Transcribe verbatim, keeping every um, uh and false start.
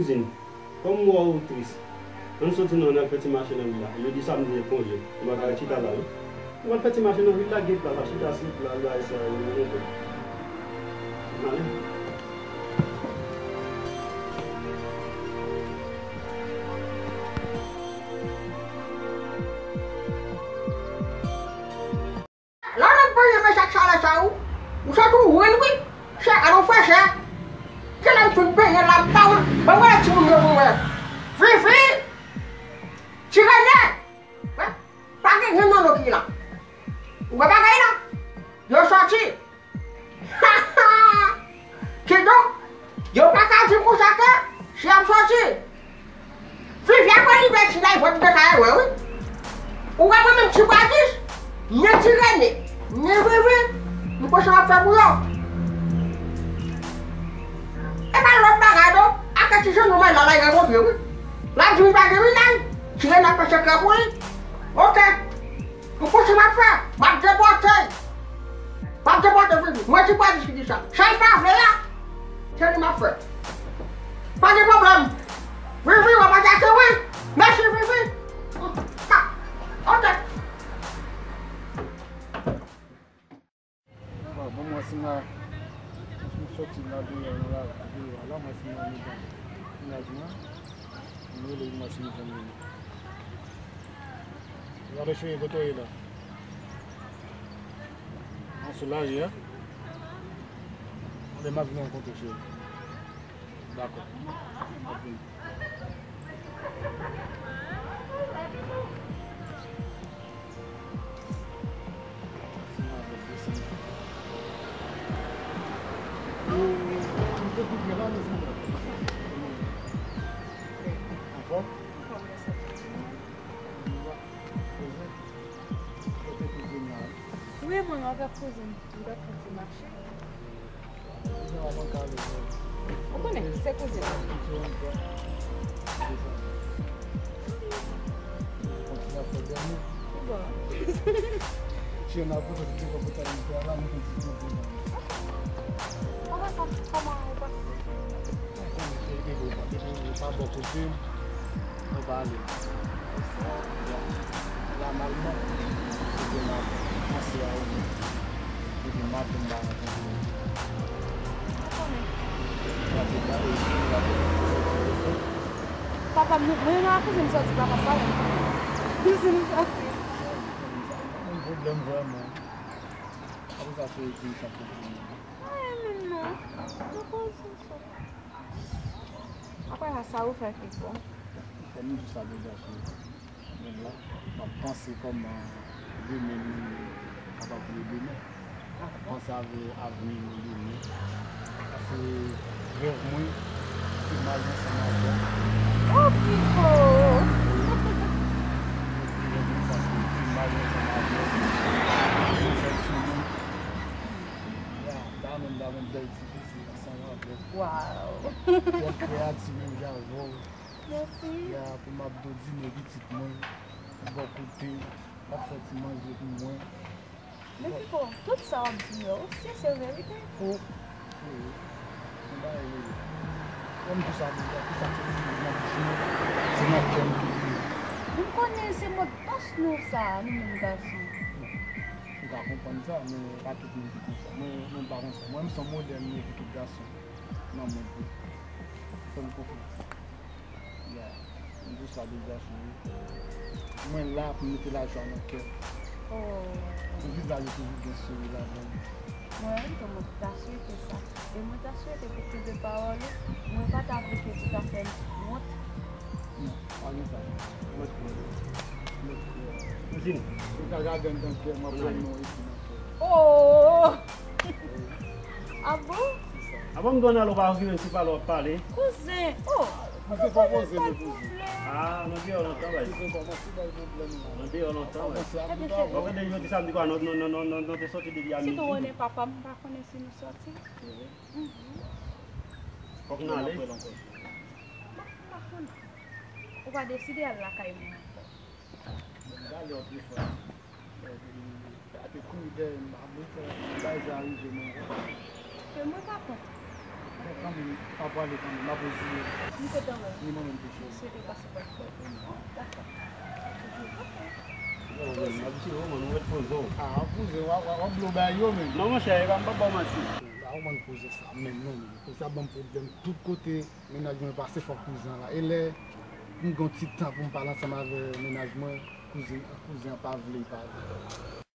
Kouzen, kòm m wè w tris, ann soti non, ann al fè ti mache nan vil la. Jodi samdi se konje, nou pa ka ret chita la non. Nou al fè ti mache nan vil la, gen plas la, chita sou plas la, e sa yo monte. Ann ale. Lè w nan benyen men chak chalè sa ou, ou santi w rid wi. Chè, alò frè chè. Kilè m fin benyen la, m pa wè. Ban m wè timoun yo pou m wè. Vivi! Ti Rene! Wè, pa gen grenn nan ki la. Ou wè bagay la? Yo sòti. Kidonk, yo pa ka di m konsa ke si y ap sòti. Vivi a pral libèti la, fò m te ka wè wi. Ou wè mwen menm ti Bradis, ni Ti Rene, ni Vivi, m panse m ap fè pou yo. E pa lòt bagay non, ake ti jenou mwen la, la y rankontre wi. L ap di m pa gen wi la, Ti Rene ap fè sekrè pou li. Oke. Ou konn sa m ap fè? M ap depòte l. M ap depòte Vivi. Mwen ti Bradis ki di sa. Sa l pa vle a, se li m ap fè. Pa gen pwoblèm. Vivi, w ap atake wi. Mèsi, Vivi. Ok. Bon, bon, mwen si m a, si m soti la deyò, nan la, deyò la, mwen si m a mitan mennaj mwen, m rele mwen si m jwenn li. Gade cheri, kote w ye la? An sou lari a? Anben, m ap vin rankontre w, cheri. Dakò. M ap vini. Anfòm? Anfòm, mèsi. Wi, mwen avèk kouzen m, nou t ap fè ti mache. Ou konnen, se kouzen m. Ou bon. Papa, sa, kòman ou pase? Ou konnen, depi, depi ou pa bò kote m, mwen pa ale. La, malman, se ke m ap panse a ou menm. Depi maten m pa rankontre w. Papa, m, mwen nan kouzen m sòti, papa, m pa wè. Kouzen m sòti. Pa gen pwoblèm vrèman. Apre sa, cheri, di m sa pou di m. Mwen menm non. Mwen poze m sòti. Apre sa, sa ou fè ki bon? Fò m di sa deja, cheri. Men la, m ap panse kòman demen m kapab ye demen. M ap panse avè avni mwen demen. Paske rèv mwen, se mache ansanm avè w. Oh, Pipo! Rèv mwen sa se, se mache ansanm avè w. Fè l sou mwen. Ya, ta menm ta yon bèl ti pisi ansanm avè w. Wow! Bèl kreyati menm jan avè w. Mèsi. Ya, pou m ap dodine pitit mwen, bò kote, l ap fè ti manje pou mwen. Men Pipo, tout sa w ap di yo, si se verite? O, o, o. Yon bagay verite. Kòm di sa deja, tout sa ki soti nan bouch mwen, se nan kè m ki li ye. M konnen se mòd pòs nou sa, nou menm gason. Bon, ou ka konprann sa, men pa tout moun ki konsa. Mwen, mwen pa konsa. Mwen, m se yon modèl m ye pou tout gason nan mond lan. Fè m konfyans. Ya, m di w sa deja, cheri. Mwen la pou m mete lajwa nan kè w. Oh. Pou vizaj ou toujou gen souri ladan l. Mwen menm tou, mwen ta swete sa. E mwen ta swete pou kou de pawòl ou, mwen pa ta vle ke pou ta fè m wont. Non, pa gen sa. Mwen kwè. Mwen kwè. Kouzen. Ou ka gade anndan kè m, m ap wè non epi nan kè. Oh! Ah bon? A bon, m di w ann ale, w pa vire, se pale w ap pale. Kouzen, oh! Kouzen, pa poze non, kouzen. Ah, nou deyò lontan, baz. Kouzen, kòmanse bay pwoblèm la. Nou deyò lontan, baz. Ebyen, cheri. Ou tande, jodi samdi kwa, nou, nou te soti depi a midi. Sitou ou konnen papa m, m pa konnen si nou soti. Mhm. Fòk n ale. M pa, m pa konnen. Ou pa deside al lakay mwen ankò? Bon, m gade yon telefòn. Sa te kouri dèyè m, m pa vle fè bagay sa rive m ankò. Men mwen pa kont. Bon, kanmenm, pa pwale kanmenm, m ap reziye. M kontan wè w. Ni mwen menm tou, cheri. M swete w pase bòn fèt. Dakò. Toujou kontan. Yo, men, m ap jere w, man, ou ret poze w. Ah, w ap poze, w ap, w ap, w ap blo bagay yo, men. Non, monchè, e pa m p ap ba w manti. Ba w konn koze sa menm, non, men. Koze sa ban m pwoblèm tout kote, mennaj mwen pase fòk kouzan la. E lè m gen yon ti tan pou m pale ansanm avè mennaj mwen, kouzin, kouzin an pa vle, pa vle.